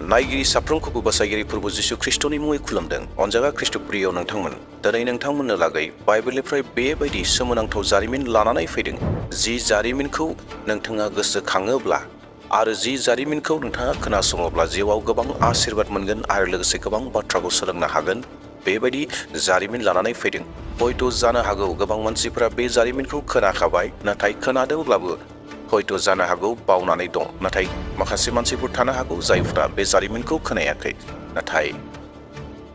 नायगिरि साफ्रोमखौबो बासायगिरि प्रभु जिसु ख्रिस्टनि मुङै खुलुमदों। अनजागा ख्रिस्ट प्रिय नोंथांमोन, दिनै नोंथांमोननो लागै बाइबेलनिफ्राय बेबायदि सोमोनांथाव जारिमिन लानानै फैदों। जि जारिमिनखौ नोंथाङा गोसोखाङोब्ला आरो जि जारिमिनखौ नोंथाङा खोनासङोब्ला जिउआव गोबां आशीर्बाद मोनगोन आरो लोगोसे गोबां बाथ्राखौ सोलोंनो हागोन। बेबायदि जारिमिन लानानै फैदों। हयथ' जानो हागौ गोबां मानसिफोरा बे जारिमिनखौ खोनाखाबाय, नाथाय खोनादोंब्लाबो हयथ' जानो हागौ बावनानै दं। नाथाय माखासे मानसिफोर थानो हागौ जायफोरा बे जारिमिनखौ खोनायाखै, नाथाय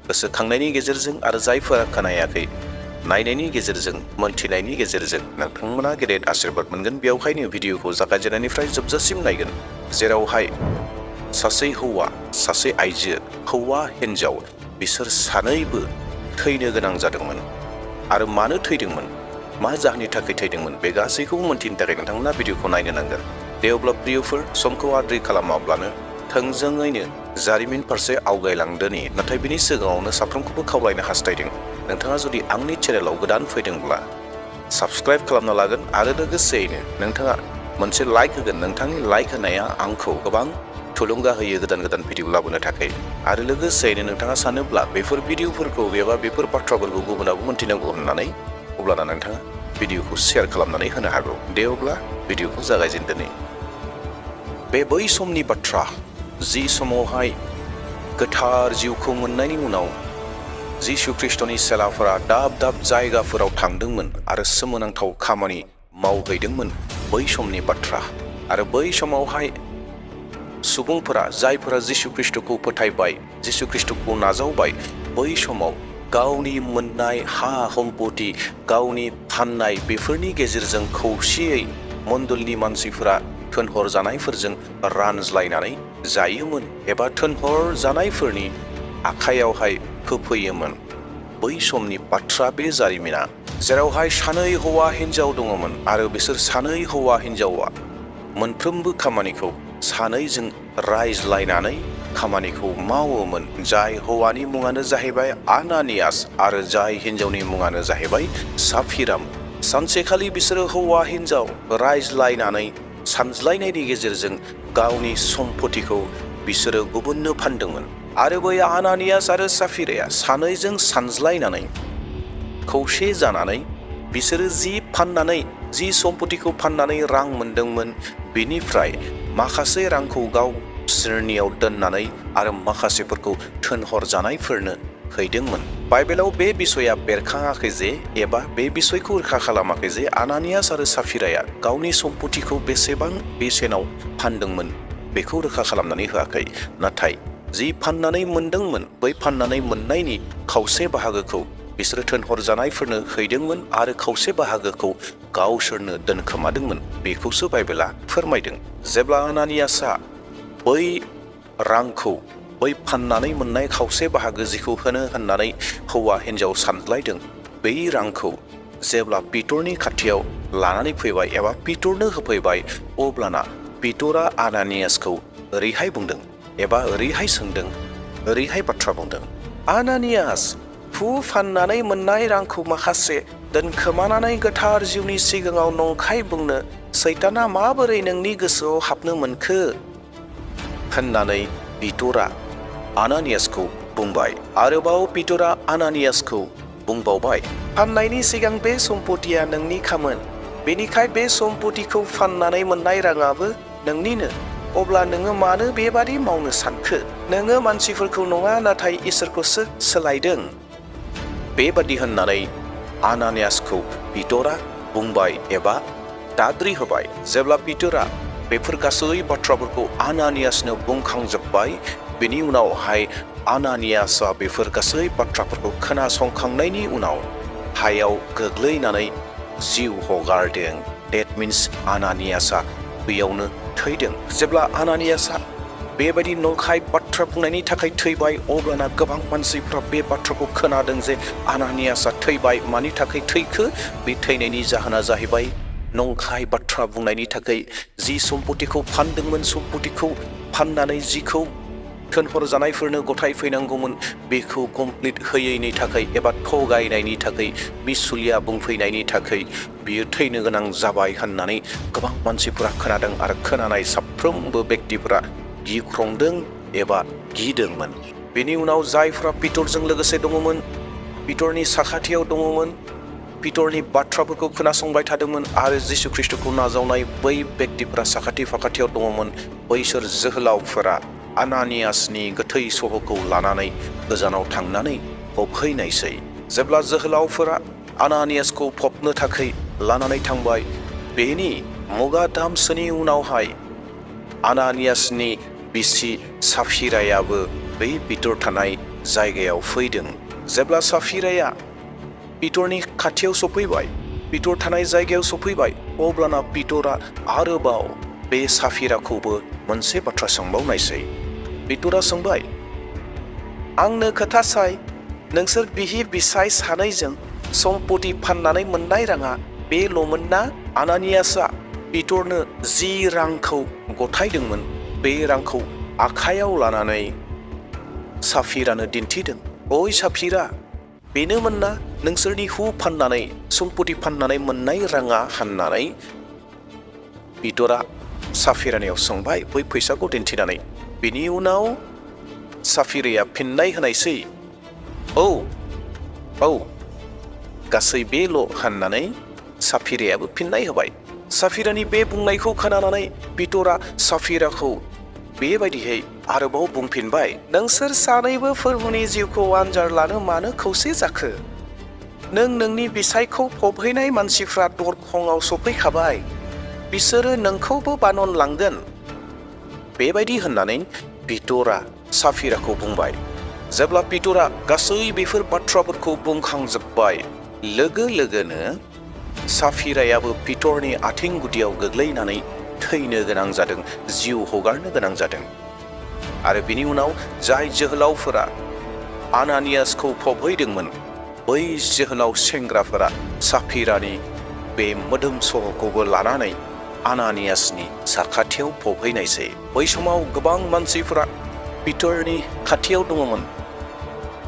गोसोखांनायनि गेजेरजों आरो जायफोरा खोनायाखै नायनायनि गेजेरजों मोनथिनायनि गेजेरजों नोंथांमोना गेदेर आशीर्बाद मोनगोन। बेवहायनो भिडिअखौ जागायजेननायनिफ्राय जोबजासिम नायगोन, जेरावहाय सासे हौवा सासे आइजो, हौवा हिन्जाव बिसोर सानैबो थैनो गोनां जादोंमोन। आरो मानो थैदोंमोन, मा जाहोननि थाखाय थैदोंमोन, बे गासैखौबो मोनथिनो थाखाय नोंथांमोना भिडिअखौ नायनो नांगोन। दे अब्ला प्रियफोर, समखौ आद्रि खालामाब्लानो थोंजोङैनो जारिमिन फारसे आवगायलांदोनि। नाथाय बिनि सिगाङावनो साफ्रोमखौबो खावलायनो हास्थायदों, नोंथाङा जुदि आंनि चेनेलाव गोदान फैदोंब्ला साबस्क्राइब खालामना लागोन आरो लोगोसेयैनो नोंथाङा मोनसे लाइक होगोन। नोंथांनि लाइक होनाया आंखौ गोबां थुलुंगा होयो गोदान गोदान भिडिअ लाबोनो थाखाय। आरो लोगोसेयैनो नोंथाङा सानोब्ला बेफोर भिडिअफोरखौ एबा बेफोर बाथ्राफोरखौ गुबुनाबो मोनथिनांगौ होननानै, अब्लाना नोंथाङा भिडिअखौ शेयार खालामनानै होनो हागौ। दे अब्ला भिडिअखौ जागायजेनदोनि। बे बै समनि बाथ्रा जि समावहाय गोथार जिउखौ मोननायनि उनाव जिसु ख्रिस्टनि सेलाफोरा दाब दाब जायगाफोराव थांदोंमोन आरो सोमोनांथाव खामानि मावहैदोंमोन। बै समनि बाथ्रा। आरो बै समावहाय सुबुंफोरा जायफोरा जिसु ख्रिस्टखौ फोथायबाय, जिसु ख्रिस्टखौ नाजावबाय, बै समाव गावनि मोननाय हा सम्पति, गावनि फाननाय, बेफोरनि गेजेरजों खौसेयै मण्डलनि मानसिफोरा थोनहर जानायफोरजों रानज्लायनानै जायोमोन एबा थोनहर जानायफोरनि आखायावहाय होफैयोमोन। बै समनि बाथ्रा बे जारिमिना, जेरावहाय सानै हौवा हिन्जाव दङमोन आरो बिसोर सानै हौवा हिन्जावा मोनफ्रोमबो खामानिखौ सानैजों रायज्लायनानै खामानिखौ मावोमोन। जाय हौवानि मुङानो जाहैबाय आनानियास आरो जाय हिन्जावनि मुङानो जाहैबाय साफिराम। सानसेखालि बिसोरो हौवा हिन्जाव रायज्लायनानै सानज्लायनायनि गेजेरजों गावनि सम्पतिखौ बिसोरो गुबुननो फानदोंमोन। आरो बै आनानियास आरो साफिराया सानैजों सानज्लायनानै खौसे जानानै बिसोरो जि सम्पतिखौ फाननानै रां मोनदोंमोन, बेनिफ्राय माखासे रांखौ गावसोरनियाव दोननानै आरो माखासेफोरखौ थोनहर जानायफोरनो हैदोंमोन। बाइबेलाव बे बिसया बेरखाङाखै जे, एबा बे बिसयखौ रोखा खालामाखै जे आनानियास आरो साफिराया गावनि सम्पतिखौ बेसेबां बेसेनाव फानदोंमोन, बेखौ रोखा खालामनानै होआखै। नाथाय जि फाननानै मोनदोंमोन, बै फाननानै मोननायनि खावसे बाहागोखौ बिसोरो थोनहर जानायफोरनो हैदोंमोन आरो खावसे बाहागोखौ गावसोरनो दोनखोमादोंमोन। बेखौसो बाइबेला फोरमायदों। जेब्ला आनानियासआ बै रांखौ, बै फाननानै मोननाय खावसे बाहागो जिखौ होनो होननानै हौवा हिन्जाव सानज्लायदों, बै रांखौ जेब्ला पिटरनि खाथियाव लानानै फैबाय एबा पिटरनो होफैबाय, अब्लाना पिटरा आनानियासखौ ओरैहाय बुंदों एबा ओरैहाय सोंदों, ओरैहाय बाथ्रा बुंदों, आनानियास, फाननानै मोननाय रांखौ माखासे दोनखोमानानै गोथार जिउनि सिगाङाव नंखाय बुंनो सैताना माबोरै नोंनि गोसोआव हाबनो मोनखो होननानै पिटरा आनानियासखौ बुंबाय। आरोबाव पिटरा आनानियासखौ बुंबावबाय, फाननायनि सिगां बे सम्पतिया नोंनिखामोन, बेनिखाय बे सम्पतिखौ फाननानै मोननाय राङाबो नोंनिनो। अब्ला नोङो मानो बेबादि मावनो सानखो? नोङो मानसिफोरखौ नङा नाथाय इसोरखौसो सोलायदों। बेबादि होननानै आनानियासखौ पिटरा बुंबाय एबा दाद्रि होबाय। जेब्ला पिटरा बेफोर गासै बाथ्राफोरखौ आनानियासनो बुंखांजोब्बाय, बेनि उनावहाय आनानियासआ बेफोर गासै बाथ्राफोरखौ खोनासंखांनायनि उनाव हायाव गोग्लैनानै जिउ हगारदों। डेट मिन्स आनानियासआ बेयावनो थैदों। जेब्ला आनानियासआ बेबायदि नंखाय बाथ्रा बुंनायनि थाखाय थैबाय, अब्लाना गोबां मानसिफ्रा बे बाथ्राखौ खोनादों जे आनानियासआ थैबाय। मानि थाखाय थैखो? बे थैनायनि जाहोना जाहैबाय नंखाय बाथ्रा बुंनायनि थाखाय। जि सम्पतिखौ फानदोंमोन, सम्पतिखौ फाननानै जिखौ थोनहर जानायफोरनो गथायफैनांगौमोन, बेखौ कमप्लिट होयैनि थाखाय एबा थगायनायनि थाखाय, मिसुलिया बुंफैनायनि थाखाय बियो थैनो गोनां जाबाय होननानै गोबां मानसिफोरा खोनादों। आरो खोनानाय साफ्रोमबो बेक्तिफोरा गिख्रंदों एबा गिदोंमोन। बेनि उनाव जायफ्रा पिटरजों लोगोसे दङमोन, पिटरनि साखाथियाव दङमोन, पिटरनि बाथ्राफोरखौ खोनासंबाय थादोंमोन आरो जिसु ख्रिस्टखौ नाजावनाय बै व्यक्तिफोरा साखाथि फाखाथियाव दङमोन, बैसोर जोहोलावफोरा आनानियासनि गोथै सह'खौ लानानै गोजानाव थांनानै फबहैनायसै। जेब्ला जोहोलावफोरा आनानियासखौ फबनो थाखाय लानानै थांबाय, बेनि मुगाथामसोनि उनावहाय आनानियासनि बिसि साफिरायाबो बै पिटर थानाय जायगायाव फैदों। जेब्ला साफिराया पिटरनि खाथियाव सफैबाय, पिटर थानाय जायगायाव सफैबाय, अब्लाना पिटरा आरोबाव बे साफिराखौबो मोनसे बाथ्रा सोंबावनायसै। पिटरा सोंबाय, आंनो खोथासाय, नोंसोर बिहि बिसाय सानैजों सम्पति फाननानै मोननाय राङा बेल'मोन ना? आनानियासआ पिटरनो जि रांखौ गथायदोंमोन, बे रांखौ आखायाव लानानै साफिरानो दिन्थिदों। ओइ साफिरा, बेनोमोन ना नोंसोरनि हु फाननानै, सम्पति फाननानै मोननाय राङा होननानै पिटरा साफिरानियाव सोंबाय बै फैसाखौ दिन्थिनानै। बिनि उनाव साफिराया फिननाय होनायसै, औ गासै बेल' होननानै साफिरायाबो फिननाय होबाय। साफिरानि बे बुंनायखौ खोनानानै पिटरा साफिराखौ बेबायदियै आरोबाव बुंफिनबाय, नोंसोर सानैबो प्रभुनि जिउखौ आनजाद लानो मानो खौसे जाखो? नों नोंनि बिसायखौ फबहैनाय मानसिफ्रा दरखंआव सफैखाबाय, बिसोरो नोंखौबो बानन लांगोन। बेबायदि होननानै पिटरा साफिराखौ बुंबाय। जेब्ला पिटरा गासै बेफोर बाथ्राफोरखौ बुंखांजोब्बाय, लोगो लोगोनो साफिरायाबो पिटरनि आथिं गुदियाव गोग्लैनानै थैनो गोनां जादों, जिउ हगारनो गोनां जादों। आरो बिनि उनाव जाय जोहोलावफोरा आनानियासखौ फबहैदोंमोन, बै जोहोलाव सेंग्राफोरा साफिरानि बे मोदोम सह'खौबो लानानै आनानियासनि साखाथियाव फबहैनायसै। बै समाव गोबां मानसिफोरा पिटरनि खाथियाव दङमोन।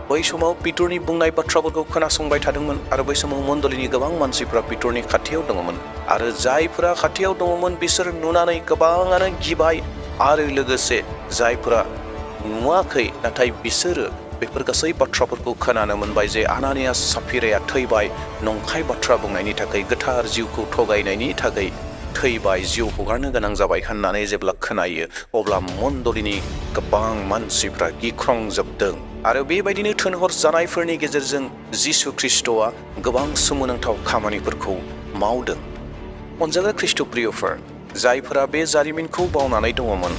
बै समाव पिटरनि बुंनाय बाथ्राफोरखौ खोनासंबाय थादोंमोन आरो बै समाव मण्डलीनि गोबां मानसिफ्रा पिटरनि खाथियाव दङमोन। आरो जायफोरा खाथियाव दङमोन बिसोर नुनानै गोबाङानो गिबाय आरो लोगोसे जायफोरा नुवाखै नाथाय बिसोरो बेफोर गासै बाथ्राफोरखौ खोनानो मोनबाय जे आनानियास साफिराया थैबाय, नंखाय बाथ्रा बुंनायनि थाखाय, गोथार जिउखौ थगायनायनि थाखाय थैबाय, जिउ हगारनो गोनां जाबाय होननानै जेब्ला खोनायो, अब्ला मण्डलीनि गोबां मानसिफ्रा गिख्रंजोबदों। आरो बेबायदिनो थोनहर जानायफोरनि गेजेरजों जिसु ख्रिस्ट'आ गोबां सोमोनांथाव खामानिफोरखौ मावदों। अनजाग्रा ख्रिस्ट'प्रियफोर, जायफोरा बे जारिमिनखौ बावनानै दङमोन,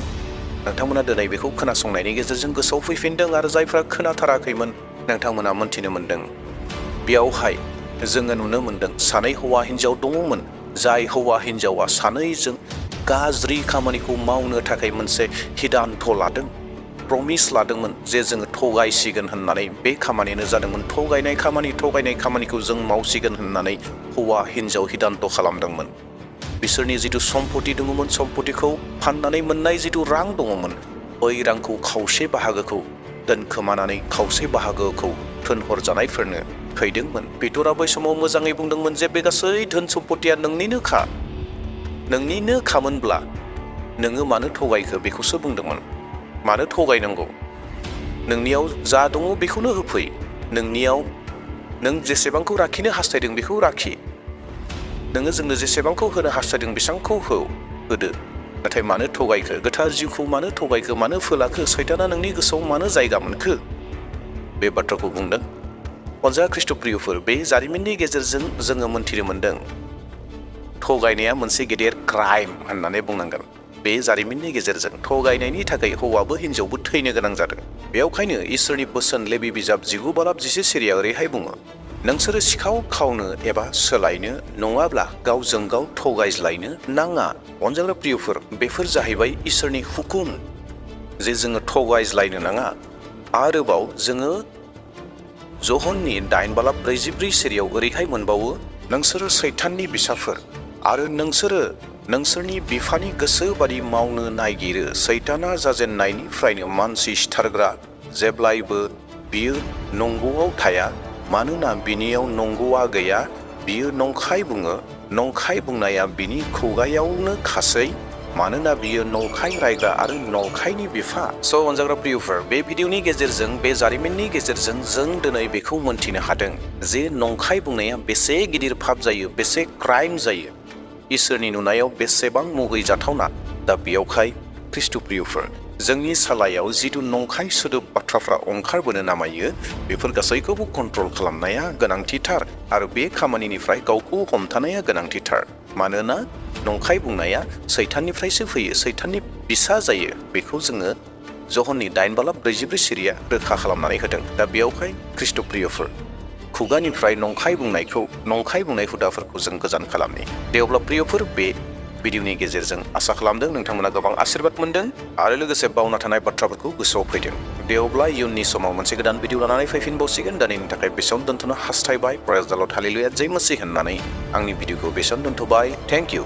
नोंथांमोना दिनै बेखौ खोनासंनायनि गेजेरजों गोसोआव फैफिनदों आरो जायफ्रा खोनाथाराखैमोन नोंथांमोना मोनथिनो मोनदों। बेयावहाय जोङो नुनो मोनदों सानै हौवा हिन्जाव दङमोन, जाय हौवा हिन्जावा सानैजों गाज्रि खामानिखौ मावनो थाखाय मोनसे हिदान्थ' लादों, प्रमिस लादोंमोन जे जोङो थगायसिगोन होननानै। बे खामानियानो जादोंमोन थगायनाय खामानिखौ जों मावसिगोन होननानै हौवा हिन्जाव हिदान्थ' खालामदोंमोन। बिसोरनि जिथु सम्पति दङमोन, सम्पतिखौ फाननानै मोननाय जिथु रां दङमोन, बै रांखौ खावसे बाहागोखौ दोनखोमानानै खावसे बाहागोखौ थोनहर जानायफोरनो हैदोंमोन। पिटरा बै समाव मोजाङै बुंदोंमोन जे बे गासै धोन सम्पतिया नोंनिनो खामोनब्ला नोङो मानो थगायखो बेखौसो बुंदोंमोन। मानो थगायनांगौ? नोंनियाव जा दङ बेखौनो होफै। नोंनियाव नों जेसेबांखौ लाखिनो हास्थायदों बेखौ लाखि। नोङो जोंनो जेसेबांखौ होनो हास्थायदों बेसेबांखौ होदो। नाथाय मानो थगायखो? गोथार जिउखौ मानो थगायखो? मानो फोलाखो? सैताना नोंनि गोसोआव मानो जायगा मोनखो? बे बाथ्राखौ बुंदों। अनजाग्रा ख्रिस्ट'प्रियफोर, बे जारिमिननि गेजेरजों जोङो मोनथिनो मोनदों थगायनाया मोनसे गेदेर क्राइम होननानै बुंनांगोन। बे जारिमिननि गेजेरजों थगायनायनि थाखाय हौवाबो हिन्जावबो थैनो गोनां जादों। बेयावखायनो इसोरनि बोसोन लेबि बिजाब 19:10 सिरिया ओरैहाय बुङो, नोंसोरो सिखाव खावनो एबा सोलायनो नङाब्ला गावजों गाव थगायज्लायनो नाङा। अनजाग्रा प्रियफोर, बेफोर जाहैबाय इसोरनि हुकुम जे जोङो थगायज्लायनो नाङा। आरोबाव जोङो जहननि 9:44 सिरियाव ओरैहाय मोनबावो, नोंसोरो सैताननि बिसाफोर आरो नोंसोरो नोंसोरनि बिफानि गोसो बादि मावनो नागिरो। सैताना जाजेननायनिफ्रायनो मानसि सिथारग्रा, जेब्लायबो बियो नंगौआव थाया, मानोना बिनियाव नंगौआ गैया। बियो नंखाय बुङो, नंखाय बुंनाया बिनि खुगायावनो खासै। मानोना बियो नंखाय रायग्रा आरो नंखायनि बिफा। स' अनजाग्रा प्रियफोर, बे भिडिअनि गेजेरजों, बे जारिमिननि गेजेरजों जों दिनै बेखौ मोनथिनो हादों जे नंखाय बुंनाया बेसे गिदिर पाप जायो, बेसे क्राइम जायो, इसोरनि नुनायाव बेसेबां मुगै जाथावना। दा बेयावखाय ख्रिस्ट' प्रियफोर, जोंनि सालायाव जिथु नंखाय सोदोब बाथ्राफ्रा ओंखारबोनो नामायो, बेफोर गासैखौबो कन्ट्रल खालामनाया गोनांथिथार आरो बे खामानिनिफ्राय गावखौ हमथानाया गोनांथिथार। मानोना नंखाय बुंनाया सैताननिफ्रायसो फैयो, सैताननि बिसा जायो। बेखौ जोङो जहननि 8:44 सिरिया रोखा खालामनानै होदों। दा बेयावहाय ख्रिस्ट' प्रियफोर, खुगानिफ्राय नंखाय बुंनाय हुदाफोरखौ जों गोजान खालामनि। दे अब्ला प्रियफोर, बे भिडिअनि गेजेरजों आसा खालामदों नोंथांमोना गोबां आशीर्बाद मोनदों आरो लोगोसे बावना थानाय बाथ्राफोरखौ गोसोआव फैदों। दे अब्ला इयुननि समाव मोनसे गोदान भिडिअ लानानै फैफिनबावसिगोन। दिनैनि थाखाय बेसेयावनो दोनथ'नो हास्थायबाय। प्रेज द लर्ड, हालेलुया, जै मसीह होननानै आंनि भिडिअखौ बेसेयावनो दोनथ'बाय। Thank you.